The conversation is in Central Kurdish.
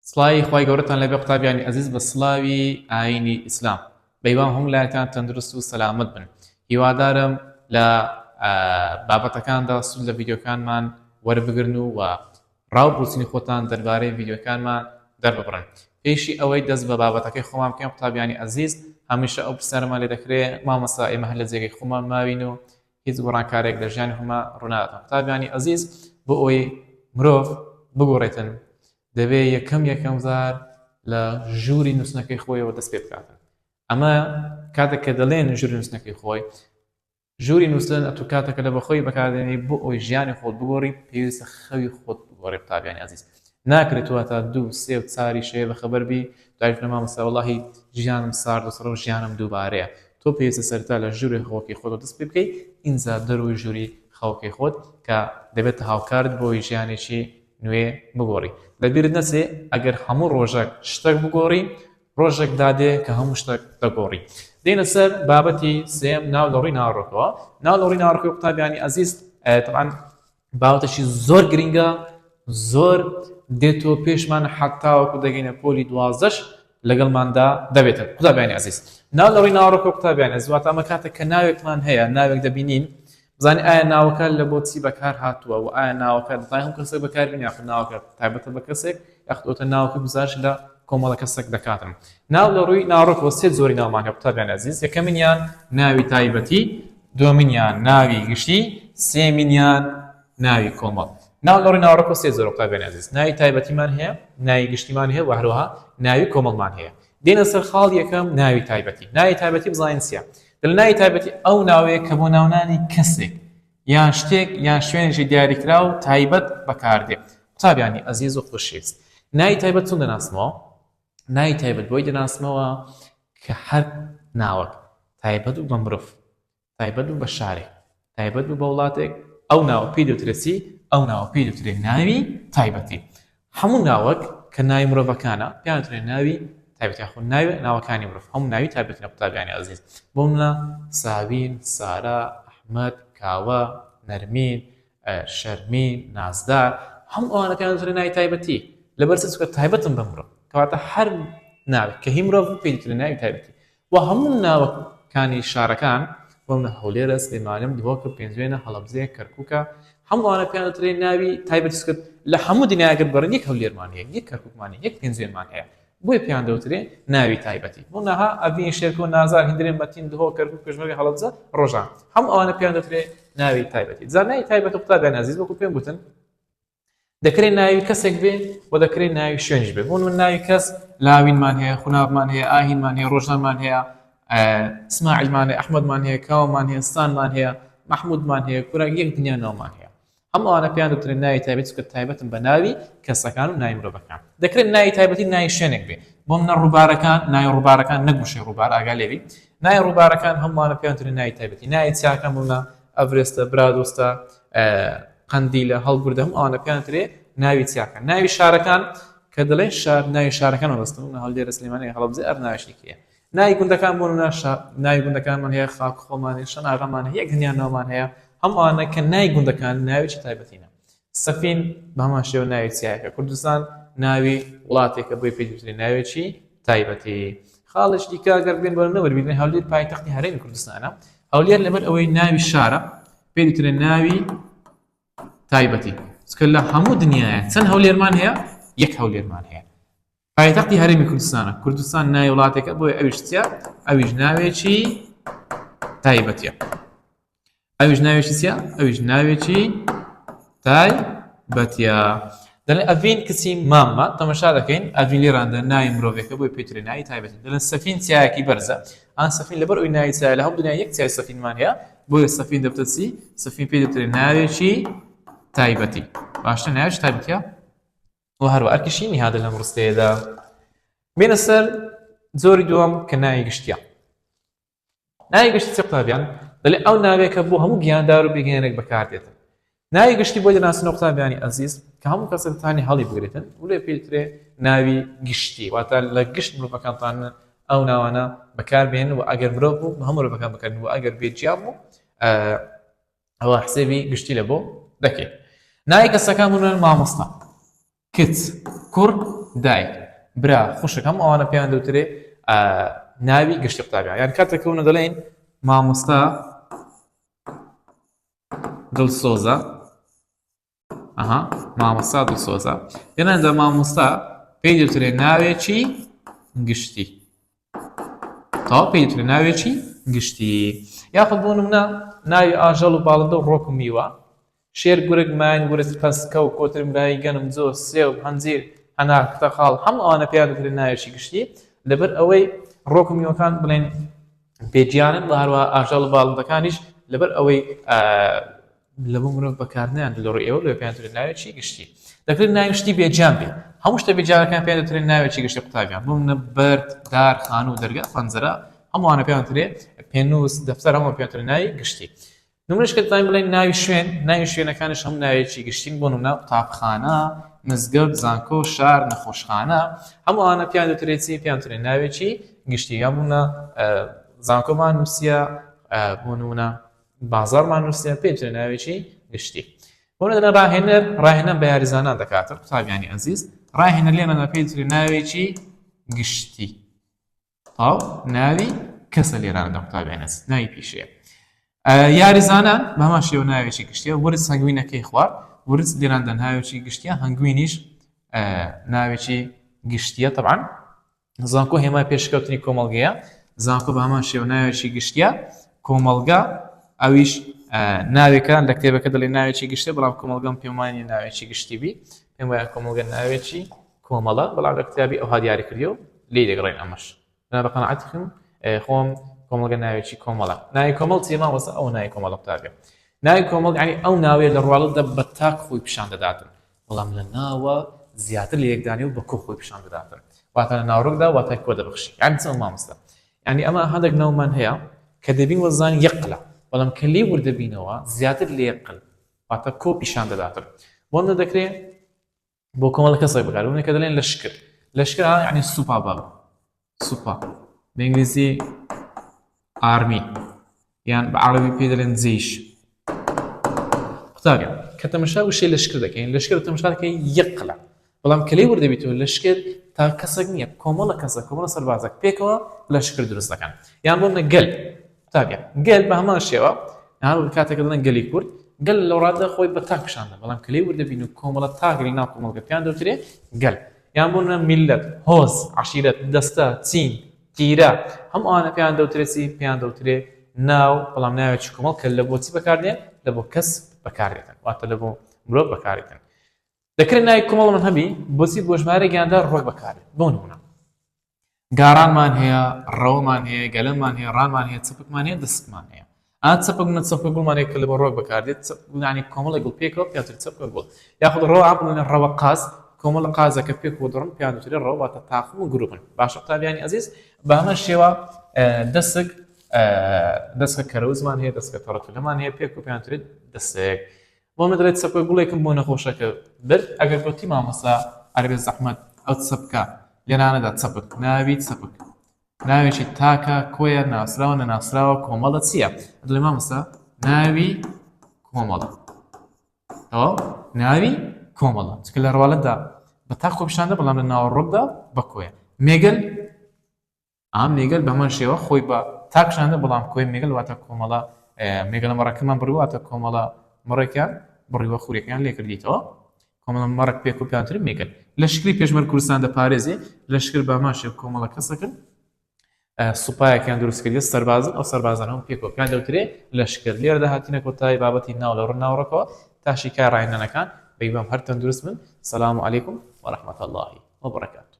سڵاوی خوای گەورەتان لێبێ قوتابیانی ئەزیز بە سڵاوی ئاینی ئیسلام بەیوام هەموو لایەکتان تەندروست و سەلامەت بن هیوادارم لە بابەتەکاندا سود لە ڤیدیۆکانمان وەربگرن و و ڕاو بۆچونی خۆتان دەربارەی ڤیدیۆکانمان دەرببڕن پێشی ئەوەی دەست بە بابەتەکەی خۆمان بکەین قوتابیانی ئەزیز هەمیشە ئەو پرسیارەمان لێ دەکرێ مامۆستا ئێمە هەر لە جێگەی خۆمان ماوین و هیچ گۆڕانکارێک لە ژیانی خۆما ڕووناداتن قوتابیانی ئەزیز بۆ ئەوەی مرۆڤ بگۆڕێتن دەبێ یەکەم یەکەم جار لە ژووری نووسنەکەی خۆیەوە دەست پێ بکاتن ئەمە کاتێک کە دەڵێن ژووری نووسنەکەی خۆی ژووری نووسن ئەتو کاتەکە لە بەخۆی بەکاردێنی بۆ ئەوی ژیانی خۆت بگۆڕی پێویستە خەوی خۆت بگۆڕی قوتابیانی ئازیز ناکرێت تۆ هەتا دوو سێ و چاری شەوێ بەخەبەر بی دوایش بڵێ مامۆستا وەڵاهی ژیانم سارد و سڕە و ژیانم دووبارەیە تۆ پێویستە سەرەتا لە ژووری خەوەکەی خۆتەوە دەست پێ بکەی ئینجا دەرەوەی ژووری خەوەکەی خۆت کە دەبێتە هاوکارت بۆ ئەوەی ژیانێکی نوێ بگۆڕی لەبیرت نەچێ ئەگەر هەموو ڕۆژەک شتەک بگۆڕی ڕۆژێک دادێ کە هەموو شتەک دەگۆڕی دێنە سەر بابەتی سێم ناو لە ڕووی ناڕۆکەوە ناو لە ڕووی ناڕۆکەوە قوتابیانی ئەزیز تەبعەن باوەتەکی زۆر گرنگە زۆر دێتەوە پێشمان حتاوەکو دەگەینە پۆلی دوازدەش لەگەڵماندا دەبێتن قوتابیانی ئەزیز ناو لە ڕووی ناوەڕۆکە قوتابیان ئەزیز واتە ئەمە کاتێک کە ناوێکمان هەیە ناوێک دەبینین بزانین ئایا ناوەکە لە بۆ چی بەکار هاتووە و ئایا ناوەکە دەتوانین هەموو کەسێک بەکاربێنین یاخود ناوەکە تایبەتە بە کەسێک یاخود ئەوتە ناوەکە گوزارش لە کۆمەڵە کەسێک دەکاتن ناو لە ڕووی ناوەڕۆکەوە سێ جۆری ناومان هەیە قوتابیان ئەزیز یەکەمینیان ناوی تایبەتی دووەمینیان ناوی گشتی، سێیەمینیان ناوی کۆمەڵ. ناو لە ڕووی ناوەڕۆکەوە سێ جۆرە قوتابیانی ئازیز، ناوی تایبەتیمان هەیە، ناوی گشتیمان هەیە و هەروەها ناوی کۆمەڵمان هەیە. دێنە سەر خاڵی یەکەم ناوی تایبەتی. ناوی تایبەتی بزانین چییە؟ دەڵێن ناوی تایبەتی ئەو ناوەیە کە بۆ ناونانی کەسێک یان شتێک یان شوێنێکی دیاریکراو تایبەت بەکاردێ. قوتابیانی ئەزیز و خۆشەویست ناوی تایبەت چۆن دەناسمەوە؟ ناوی تایبەت بۆی دەناسمەوە کە هەر ناوەک تایبەت بوو بە مرۆڤ، تایبەت بوو بە شارێک، تایبەت بوو بە وڵاتێک، ئەو ناوە پێی دەوترێت چی؟ ئەو ناوە پێی دەوترێت ناوی تایبەتی. هەموو ناوەک کە ناوی مرۆڤەکانە پێیان دەوترێت ناوی تایبەتی یاخود ناوی ناوەکانی مرۆڤ هەموو ناوی تایبەتینە قوتابیانی ئازیز بۆ منە ساوین، سارا، ئەحمەد، کاوە، نەرمین، شەرمین، نازدار، هەموو ئەوانە پێیان دەوترێت ناوی تایبەتی لەبەر چ چونکە تایبەتن بە مرۆڤ کەواتە هەر ناوێک کە هی مرۆڤ بوو پێی دەوترێت ناوی تایبەتی و هەموو ناوەکانی شارەکان بۆ منە هەولێرە، سلێمانیم، دهۆکە، پێنجوێنە، هەڵەبجەیە، کەرکووکە، هەموو ئەوانە پێیان دەوترێت ناوی تایبەتی چونکە لە هەموو دنیایە گەر بگەڕێین یەک هەولێرمان هەیە، یەک کەرکووکمان هەیە، یەک پێنجوێنمان هەیە بۆیە پێیان دەوترێ ناوی تایبەتی. بۆ نها ئەڤین، شێرکۆ، نازار، هندرێن، مەتین، دهۆک، کەرکوک، پێشمەرگە، هەڵەبجە، ڕۆژان. هەموو ئەوانە پێیان دەوترێ ناوی تایبەتی. جا ناوی تایبەت قوتابیانی ئازیز وەکو پێم گوتن دەکرێت ناوی کەسێک بێ و دەکرێت ناوی شوێنیش بێ. بۆ من ناوی کەس لاوینمان هەیە، خوناڤمان هەیە، ئاهینمان هەیە، ڕۆژانمان هەیە، ئیسماعیلمان هەیە، ئەحمەدمان هەیە، کاوەمان هەیە، ستانمان هەیە، مەحمودمان هەیە، کورە یەک دنیا ناومان هەیە. هەموو ئەوانە پێیان دەوترێت ناوی تایبەتی چونکە تایبەتن بە ناوی کەسەکان و ناوی مرۆڤەکان. دەکرێت ناوی تایبەتی ناوی شوێنێک بێ. بۆ منە ڕووبارەکان، ناوی ڕووبارەکان نەک وشەی ڕووبار ئاگا لێبی. ناوی ڕووبارەکان هەمووانە پێیان دەوترێت ناوی تایبەتی. ناوی چیاکان بۆ منە ئەڤرێستە، برادۆستە، قەندیلە، هەڵگوردە هەموو ئەوانە پێیان دەوترێت ناوی چیاکان. ناوی شارەکان کە دەڵێن شار ناوی شارەکان مەبەستم هەولێرە، سلێمانی، هەڵەبجە هەر ناوێکی دیکەیە. ناوی گوندەکان بۆ نمونە شا ناوی گوندەکانمان هەیە خاک خۆمان هەیە شەناغەمان هەیە یەک دنیا ناومان هەیە هەموو ئەوانە کە ناوی گوندەکان ناوێکی تایبەتینە سەفین بە هەمان شێوە ناوی چیایەکە کوردستان ناوی وڵاتێکە بۆی پێی دەوترێت ناوێکی تایبەتی خاڵێکی دیکە گەر بێن بۆ نمونە وەربگرین هەولێر پایتەختی هەرێمی کوردستانە هەولێر لەبەر ئەوەی ناوی شارە پێی دەوترێت ناوی تایبەتی چونکە لە هەموو دنیاە چەند هەولێرمان هەیە یەک هەولێرمان هەیە پایتەختی هەرێمی کوردستانە کوردستان ناوی وڵاتێکە بۆیە ئەویش چیە ئەویش ناوێکی تایبەتیە ئەویش ناوێکی چیە ئەویش ناوێکی تایبەتیە دەڵێن ئەڤین کچی مامە تەمەشا دەکەین ئەڤین لێراندا ناوی مرۆڤێکە بۆی پێترێ ناوی تایبەتی دەڵێن سەفین چیایەکی بەرزە ئان سەفین لەبەر ئەوی ناوی چیایە لە هەموو دنیا یەک چیای سەفینمان هەیە بۆیە سەفین دەبتە چی سەفین پێی دەوترێ ناوێکی تایبەتی باشتر ناوێکی تایبەتیە و هەروە ئەرکیشی نیهادە لەم ڕستەیەدا بێنە سەر جۆری دووەم کە ناوی گشتیە ناوی گشتی چی قوتابیان دەڵێ ئەو ناوێکە بۆ هەموو گیاندار و بێگەیەنێک بەکاردێتن ناوی گشتی بۆی دەناسنەوە قوتابیانی ئەزیز کە هەموو کەسێک دەتوانێت هەڵی بگرێتن و لێ پێترێ ناوی گشتی واتە لە گشت مرۆڤەکانتان ئەو ناوانە بەکاربێن و ئەگەر مرۆڤ بوو هەموو مرۆڤەکان بەکارن و ئەگەر بێجیا بوو ئەوە حسێبی گشتی لە بۆ دەکەیت ناوی کەسەکان بوون مامۆستا کچ کوڕ دایک، برا، خوشک هەموو ئەوانە پێیان دەوترێ ناوی گشتی قوتابیان. یان کاتێک کەونە دەڵێین مامۆستا دڵسۆزە، ئەها مامۆستا دڵسۆزە، لێرەدا مامۆستا پێی دەوترێ ناوێکی گشتی. تەواو پێی دەوترێ ناوێکی گشتی. یاخود بۆ نمونە ناوی ئاژەڵ و باڵندە و ڕۆک و میوە، شێر، گورگ، ماین، ورچ، پەس، کەو، کۆتر، مرایی، گەنم، جۆ، سێو، هەنجیر، هەنار، پرتەقاڵ، هەموو ئەوانە پێیان دەوترێت ناوێکی گشتی، لەبەر ئەوەی ڕۆک و میوەکان بڵێن بێگیانن و هەروەها ئاژەڵ و باڵندەکانیش لەبەر ئەوەی لە بۆ مرۆڤ بەکارنیان لە ڕووی ئێوە لێ پێیان دەوترێت ناوێکی گشتی. دەکرێت ناوی شتی بێگیان بێ، هەموو شتە بێگیانەکان پێیان دەوترێت ناوێکی گشتی قوتابیان، بۆ نموونە بەرد، دار، خانوو، دەرگا، پەنجەرە، هەموو ئەوانە پێیان دەوترێت پێنووس، دەفتەر، هەموو پێیان دەوترێت ناوی گشتی. نمونەش کە دەتوانین بڵێین ناوی شوێن، ناوی شوێنەکانیش هەموو ناوێکی گشتین، بۆ نمونە قوتابخانە، مزگەوت، زانکۆ، شار، نەخۆشخانە، هەموو ئەوانە پێیان دەوترێت چی؟ پێیان دەوترێت ناوێکی گشتی. یان بۆ نمونە زانکۆمان نووسیە، بۆ نمونە بازاڕمان نووسیە، پێی دەوترێت ناوێکی گشتی. بۆ نمونە ڕاهێنەر، ڕاهێنان بە یاریزانان دەکاتن، قوتابیانی ئەزیز، ڕاهێنەر لێرەدا پێی دەوترێت ناوێکی گشتی. تەواو ناوی کەسە لێرانەدا قوتابیان ئەزیز ناوی پیشەیە. یاریزانان بە هەمان شێوە ناوێکی گشتیە. ورچ هەنگوینەکەی خوارد، ورچ لێراندا ناوێکی گشتیە، هەنگوینیش ناوێکی گشتیە. طبعا زانکۆ هێمای پێشکەوتنی کۆمەڵگەیە، زانکۆ بە هەمان شێوە ناوێکی گشتیە. کۆمەڵگە ئەویش ناوێکە لە کتێبەکە دەڵێ ناوێکی گشتیە، بەڵام کۆمەڵگەم پێم وایە ناوێکی گشتی بی، پێم وایە کۆمەڵگە ناوێکی کۆمەڵە، بەڵام لە کتابی ئەوها دیاری کردیە و لێی دەگەڕێین ئەمەش نا بە قەناعەتی خۆم خۆم کۆمەڵگە ناوێکی کۆمەڵە. ناوی کۆمەڵ چیە مامۆستا؟ ئەو ناوی کۆمەڵە قوتابیە. ناوی کۆمەڵ یعنی ئەو ناوەیە لە ڕواڵەتدا بە تاک خۆی پیشان دەداتن، بەڵام لە ناوە زیاتر لە یەکدانی و بە کۆ خۆی پیشان دەداتن، واتە لە ناوەڕۆکدا واتای کۆ دەبەخشی. یعنی چۆن مامۆستا؟ یعنی ئەمە هەندێک ناومان هەیە کە دەبین وەزان یەک قلە، بەڵام کە لێی ورد دەبینەوە زیاتر لە یەک قل واتە کۆ پیشان دەداتن. بۆ نمونە دەکرێ بۆ کۆمەڵە کەسێک بەکار بوون کە دەڵێن لەشکر، لەشکر یعنی سوپا، باب سوپا بە ئینگلیزی army یان بە عەرەبی پێی دەڵێن جەیش. قوتابیان کە تەمەشا وشەی لەشکر دەکەین، لەشکر تەمەشا دەکەین یەک قلە، بەڵام کە لێی ورد دەبیتەوە لەشکر تا کەسێک نییە، کۆمەڵە کەسە، کۆمەڵە سەربازێک پێکەوە لەشکر دروست دەکەن. یان بۆ منە گەل، قوتابیان گەل بە هەمان شێوە کاتێک دەڵێن گەلی کورد، گەل لەو ڕادە خۆی بە تاک پیشان دەدات، بەڵام کە لێی ورد دەبین و کۆمەڵە تاک لە ناو کۆمەڵگە پێیان دەوترێ گەل. یان بۆ نمونە میللەت، هۆز، عەشیرەت، دەستە، چین، تیرە، هەموو ئەوانە پێیان دەوترێ چی؟ پێیان دەوترێ ناو، بەڵام ناوێکی کۆمەڵ کە لە بۆ چی بەکاردێن؟ لە بۆ کەس بەکاردێتن، واتە لە بۆ مرۆڤ بەکاردێتن. دەکرێت ناوی کۆمەڵمان هەبی بۆچی بۆ ژمارە گیاندار ڕۆک بەکاردێت. بۆ نمونە گاڕانمان هەیە، ڕەومان هەیە، گەلەمان هەیە، ڕانمان هەیە، چەپکمان هەیە، دەسکمان هەیە. ئا چەپک منە چەپکە گوڵمان هەیە کە لە بۆ ڕۆک بەکاردێت، یعنی کۆمەڵێک گوڵ پێکەوە پێیان دەوترێت چەپکە گوڵ. یاخود ڕەوە ئا بڵێن ڕەوە قاز، کۆمەڵە قازە کە پێکەوە دەڕۆن پێیان دەوترێت ڕەوە، واتە تاقم و گروپن. باشە قوتابیانی ئەزیز، بە هەمان شێوە دەسک، دەسکە کەرەوزمان هەیە، دەسکە تەڕەتولەمان هەیە، پێکەوە پێیان دەوترێت دەسک. بۆ من دەڵێت چەپکە گوڵێکم بۆ نەخۆشەکە برد، ئەگەر گوتی مامۆستا ئەرێ بێ زەحمەت ئەو چەپکە لێرانەدا چەپک ناوی چەپک ناوێکی تاکە کۆیە ناسراوە نەناسراوە کۆمەڵە چییە؟ دەڵێ مامۆستا ناوی کۆمەڵە. تەواو ناوی کۆمەڵە چکە لە ڕواڵەتدا بە تاک خۆپیشاندە بەڵام لە ناوەڕۆکدا بە کۆیە. مێگەل ئا مێگەل بەهەمان شێوە خۆی بە تاک شاندە بەڵام کۆی مێگەل واتە کۆمەڵە مێگەلە مەڕەکەمان بڕیوە واتە کۆمەڵە مەڕێکیان بڕیوە خورێکیان لێکردیتەوە کۆمەڵە مەڕک پێک و پیانتر مێگەل. لەشکری پێشمەرگ کوردستان دەپارێزێ لەشکر بە هەمان شێوە کۆمەڵە کەسەکن سوپایەکیان دروست کردیە سەربازن ئەو سەربازانە هەم پێکەوە پیان دەوترێ لەشکر. لێرەدا هاتینە کۆتایی بابەتی ناو لە ڕوو ناوەڕۆکەوە تا شیکای ڕاهێنانەکان بەیوام هەر تەندروست بن. سلام علیکم ورحمة اللە وبرکاته.